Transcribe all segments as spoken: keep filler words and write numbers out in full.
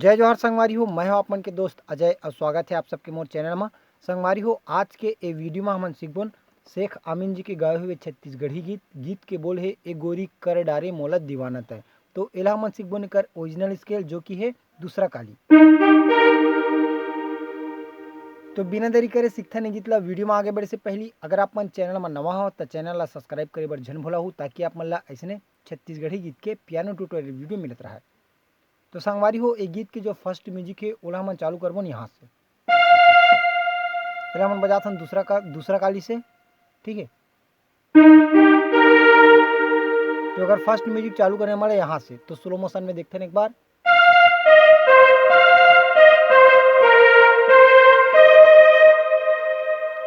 जय जोहार संगवारी हो, मैं हूं आप मन के दोस्त अजय और स्वागत है आप सबके मोर चैनल मा। संगवारी हो, आज के ए वीडियो मा हमन सीखबोन शेख आमिन जी के गाए हुए छत्तीसगढ़ी गीत। गीत के बोल है ए गोरी कर डारे मोला दीवाना तय। तो एला हमन सीखबोन एकर ओरिजिनल स्केल, जो कि है दूसरा काली। तो बिना देरी करे सीखथन ए गीत ला। वीडियो मा आगे बढ़े से पहली अगर आप मन चैनल मा नवा हो तो चैनल ला सब्सक्राइब करे बर झन भुलाहू, ताकि आप मन ला ऐसने छत्तीसगढ़ी गीत के पियानो ट्यूटोरियल वीडियो मिलत रहे। तो संगवारी हो, ए गीत के जो फर्स्ट म्यूजिक है ओला हमन चालू करबोन यहाँ से। एला हमन बजाथन दूसरा का, दूसरा काली से, ठीक है। तो अगर फर्स्ट म्यूजिक चालू करने वाले यहाँ से, तो स्लो मोशन में देखते हैं एक बार।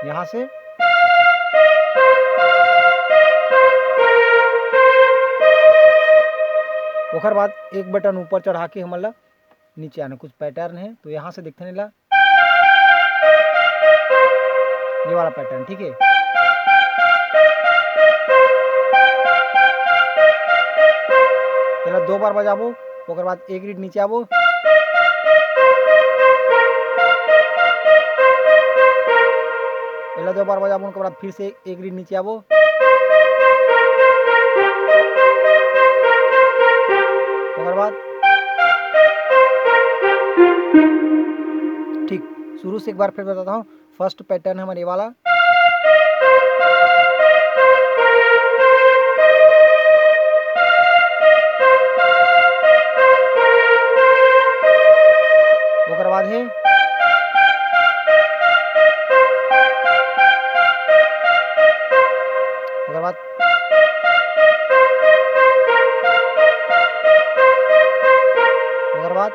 यहाँ से ओकर बाद एक बटन ऊपर चढ़ा के हमन ला नीचे आना, कुछ पैटर्न है, तो यहाँ से देखते नहीं ला, ये वाला पैटर्न, ठीक है। पहला दो बार बजाबो, ओकर बाद एक रीड नीचे आबो, पहला दो बार बजाबो, ओकर बाद फिर से एक रीड नीचे आबो, ओकर बाद ठीक शुरू से एक बार फिर बताता हूँ। फर्स्ट पैटर्न है हमारे ये वाला, ओकर बाद है, ओकर बाद, ओकर बाद,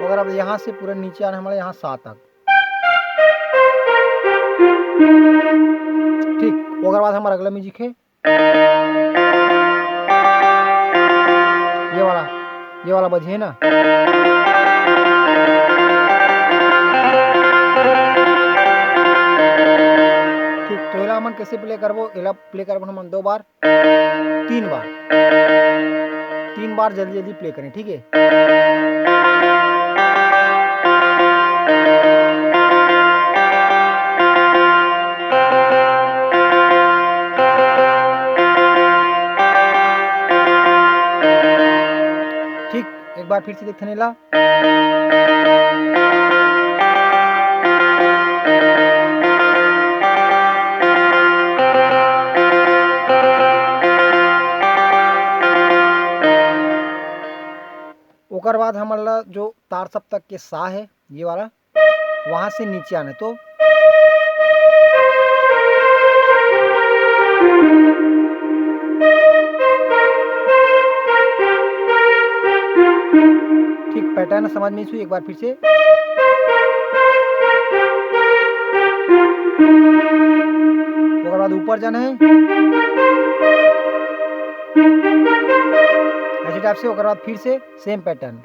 ओकर बाद यहाँ से पूरा नीचे आना हमारे यहाँ सा तक। ठीक, ओकर बाद हमारा अगला म्यूजिक है ये वाला, ये वाला बजे है ना। ठीक, तो एला हमन कैसे प्ले करबो? एला प्ले करबो हमन दो बार, तीन बार, तीन बार जल्दी जल्दी प्ले करें, ठीक है। ठीक, एक बार फिर से देखते हैं ला। ओकर बाद हमन ला जो तार सप्तक के सा है, ये वाला, वहां से नीचे आना है। तो ठीक पैटर्न समझ में आइस होही, एक बार फिर से। ओकर बाद ऊपर जाना है, ऐसे टाइप से। ओकर बाद फिर से सेम पैटर्न।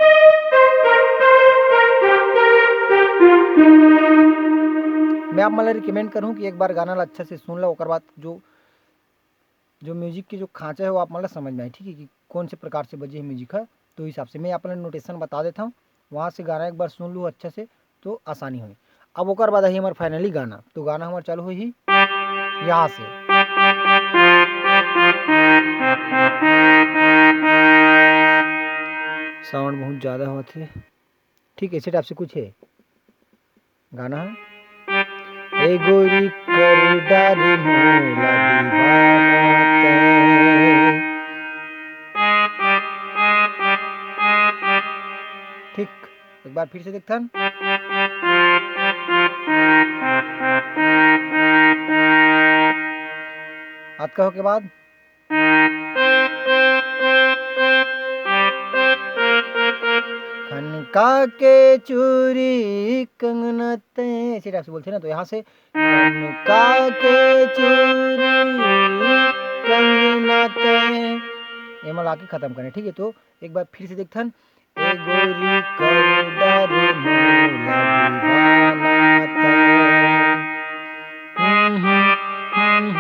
मैं आप मन ला रिकमेंड करूँ कि एक बार गाना ला अच्छा से सुन लो, ओकर बाद जो, जो म्यूजिक के जो खांचा है वो आप मन ला समझ में आए, ठीक है, कि कौन से प्रकार से बजे है म्यूजिक है। तो हिसाब से मैं आप मन ला नोटेशन बता देता हूँ, वहाँ से गाना एक बार सुन लू अच्छा से, तो आसानी होही। अब ओकर बाद आही हमर फाइनली गाना, तो गाना हमर चालू होही यहाँ से। साउंड बहुत ज्यादा होत हे। ठीक, ऐसे टाइप से कुछ है गाना है। ए गोरी कर डारे मोला दीवाना तैं। ठीक, एक बार फिर से देखथन। अतका होके बाद खनका के चूरी कंगना तैं, ऐसे टाइप से बोलते हैं ना, तो यहाँ से खनका के चूरी कंगना तैं, ये में लाके खत्म करें, ठीक है। तो एक बार फिर से देखथन, ए गोरी कर डारे मोला दीवाना तैं। हम्म, हम्म, हम्म,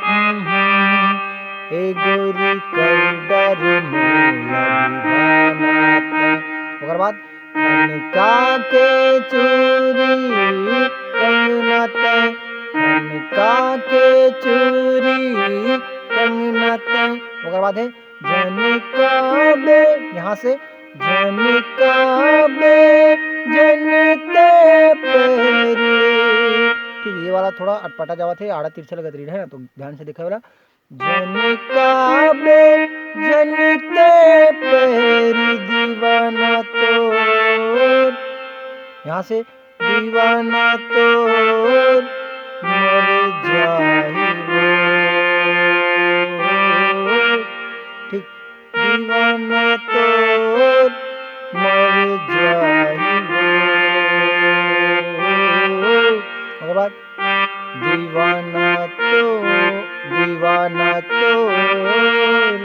हम्म, हम्म। ए गोरी कर वाला थोड़ा अटपटा जावत हे, आड़ा तिरछा लगत रही है ना, तो ध्यान से देखे वाला। जन काबे जन ते पैरी दीवाना तोर, यहाँ से दीवाना तोर मर जाही वो। ठीक, दीवाना तोर मर जाही वो। ओकर बाद दीवाना तो, दीवाना तोर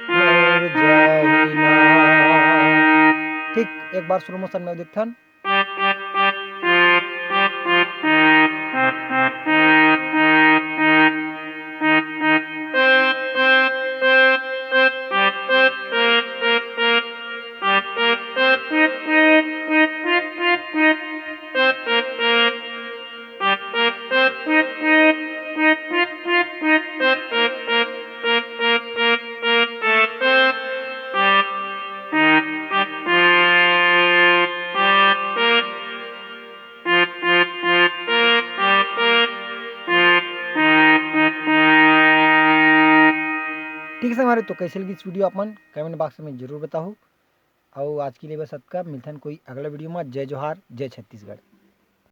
मर जाही ना। ठीक, एक बार स्लो मोशन में देखथन। ठीक है संगवारी, तो कैसे लगी इस वीडियो आप मन कमेंट बॉक्स में जरूर बताओ। और आज के लिए बस अतका, मिलथन कोई अगला वीडियो में। जय जोहार, जय छत्तीसगढ़।